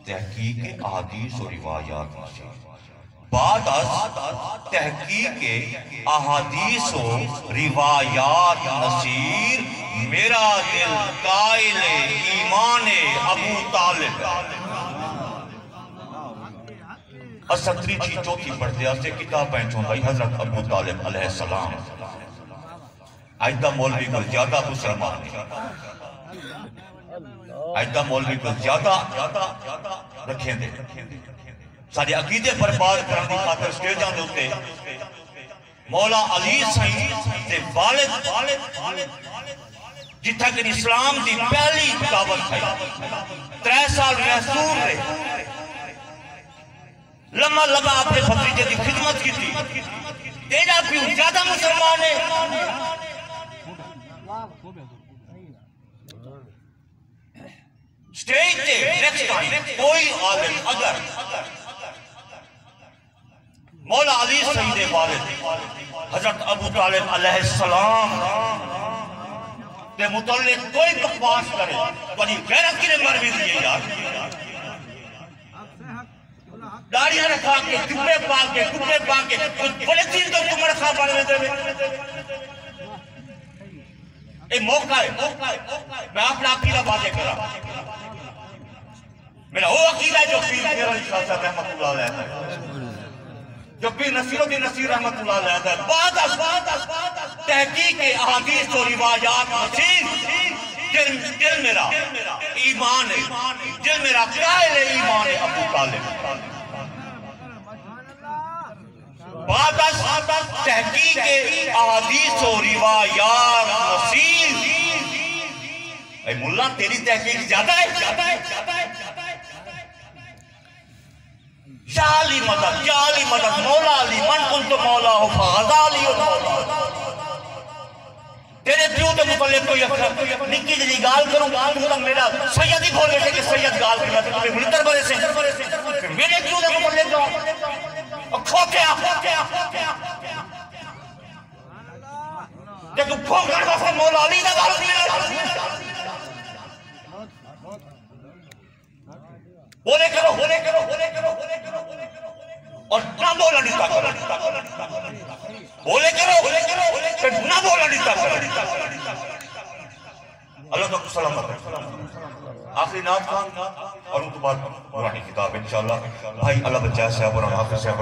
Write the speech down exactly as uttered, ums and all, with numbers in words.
تحقیق احادیث و روایات نصیر۔ بعد از تحقیق احادیث و روایات نصیر، میرا دل قائل ایمان ابو طالب ہے۔ اساں تریجھی چوتھی پڑھدے ہاسے، کتاب پینچ ہوندا ہئی حضرت ابو طالب علیہ السلام۔ اڄ دا مولوی کجھ زیادہ مسلمان ہے۔ اڄ دا مولوی کجھ زیادہ رکھیندے۔ ساݙے عقیدے برباد کرݨ دی خاطر سٹیجاں دے اتے مولا علی سئیں دے والد، جتھاں کہ اسلام دی پہلی دعوت تھئی، ترے سال محصور رہے۔ لمبا لمبا اپݨے بھتیجے دی خدمت کیتی۔ تیݙا پیو زیادہ مسلمان ہے۔ سٹیج تے نیکسٹ ٹائم کوئی عالم اگر مولا علی سئیں دے والد حضرت ابو طالب علیہ السلام دے متعلق کوئی بکواس کرے، تہاݙی غیرت کیویں مر ویندی ہے یار؟ ݙاڑھیاں رکھا کے، جبے پا کے، کتے پا کے، کوئی فلسطین توں جمعہ رکھا بݨ ویندے وے۔ اے موقع ہے، میں اپݨا عقیدہ واضح کراں۔ میرا او عقیدہ ہے جو پیر میر علی شاہ صاحب رحمۃ اللہ علیہ دا ہے، جو پیر نصیر الدین نصیر رحمۃ اللہ علیہ دا ہے۔ بعد از، بعد از، بعد از تحقیق احادیث و روایات نصیر، دل، دل میرا ایمان ہے، دل میرا قائل ایمان ہے ابو طالب۔ بعد از تحقیق احادیث و روایات نصیر۔ اے ملا، تیری تحقیق زیادہ ہے۔ یا علی مدد، یا علی مدد، مولا علی، من کنت مولا ہو فہذا علی مولا۔ تیݙے پیو دے متعلق کوئی اکھر نکی جیہی ڳالھ کروں، توں تاں میݙا سید ہی بھل ویسیں کہ سید ڳالھ کیتا تے توں ملتر بݨیسیں۔ میݙے پیو دے متعلق ڳالھ، او کھوتیا، تے توں پھوکݨ واسطے مولا علی دا ناں گھن۔ بولے کرو، بولے کرو، بولے کرو، بولے کرو، بولے کرو۔ اور نہ بولݨ ݙتا کرو۔ بولے کرو، بولے کرو، تے نہ بولݨ ݙتا کرو۔ اللہ تعالیٰ سلامت رکھے۔ آخری نعت خوان اور اوں توں بعد نورانی خطاب انشاءاللہ۔ بھائی اللہ بچائے صاحب اور حافظ صاحب۔